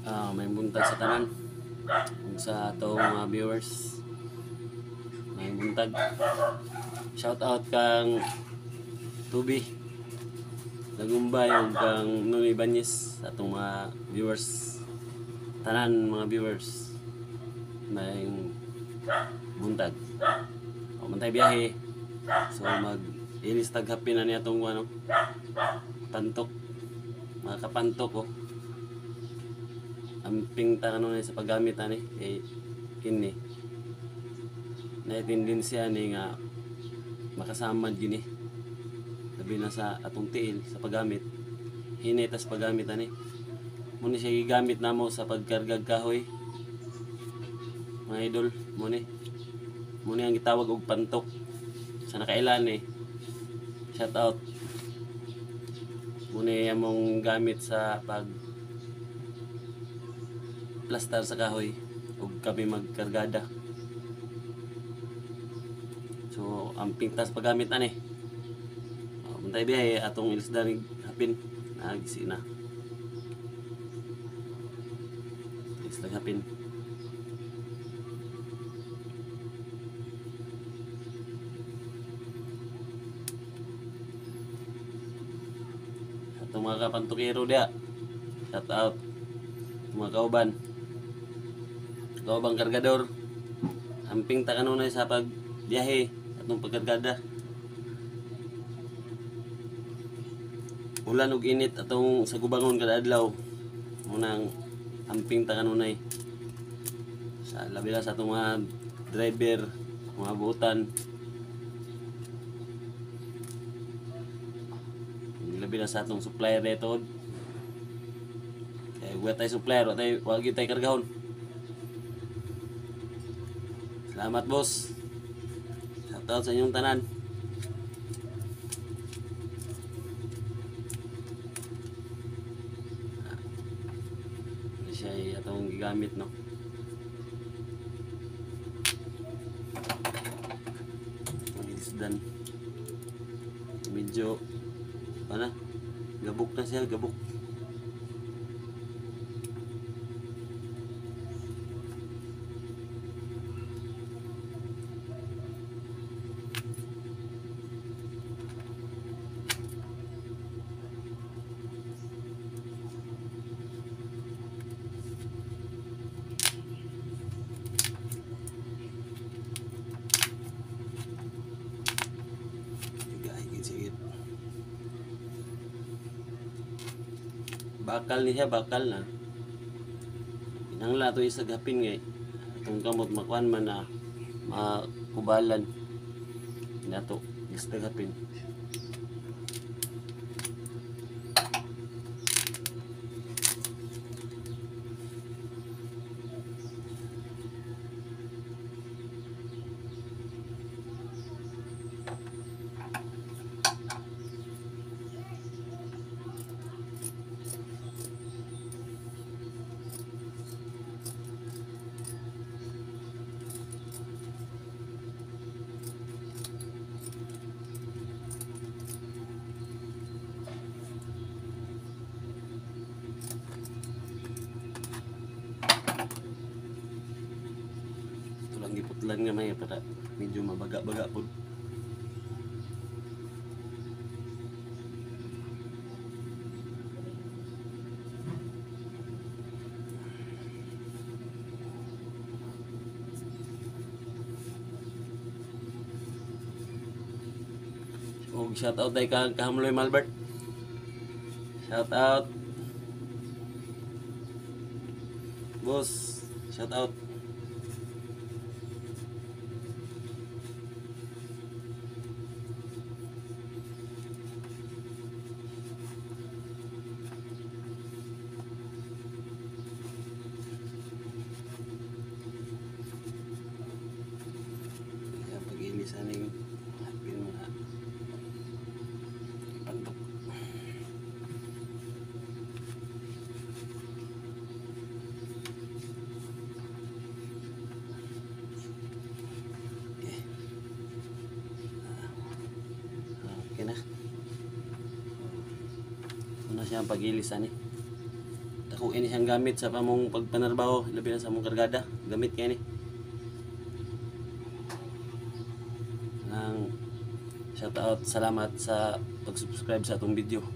May buntag sa tanan ug sa atong mga viewers. May buntag. Shout out kang Tubi Lagumbay ug kang Nonoy Ibanez sa atong mga viewers. Tanan mga viewers. May buntag. O man tayo biyahe. So mag ilis taghapin na niya atong ano pantok. Mga kapantok oh. Amping ta kanunay sa paggamit ani kay kini na tendensiya ni nga makasamad gini labi na sa atong tiil sa paggamit, hinay tas paggamit ani. Muni siya gigamit namo sa pagkargag kahoy, mga idol. Muni ang gitawag og pantok sa nakailan eh. Shout out. Muni among gamit sa pag plastar sa kahoy ug kami magkargada. So ang pintas paggamit ani. Oh, muntay biyahe atong ilisdan ni hapin nagisi na. Ilisdan hapin. Atong mga kapantukero dia. Shout out. Mga kauban. Kaubang kargador. Amping ta kanunay sa pagbiyahe atong pagkargada. Ulan ug init atong sa gubangon kada adlaw. Munang amping ta kanunay. Sa labi na sa atong mga driver, mga buutan. Labi na sa atong supplier dito. Kaya wa tay supplier, wa tay wa gyud tay kargahon. Salamat, boss. Shout out sa inyong tanan. Ano siya ay atong gigamit, no? Ang isdan. Medyo, ano? Gabok na siya, gabok. Sige. Bakal niya, bakal na. Pinangla ito isagapin ngay. Atong kamot makuan man na makubalan. Nato, isagapin. Giputlan nga may para medyo mabaga-baga pud. Og shout out day kang Kahamloy Malbert. Shout out. Boss, shout out. Pag-ilis aning hapin mga pantok. Okay. Okay na. Una siya ang pag-ilis ani. Dako Mao ini siyang gamit sa among pagpanarbaho, labi na sa among kargada. Gamit kaayo ni. Ang shout out, salamat sa pag-subscribe sa atong video.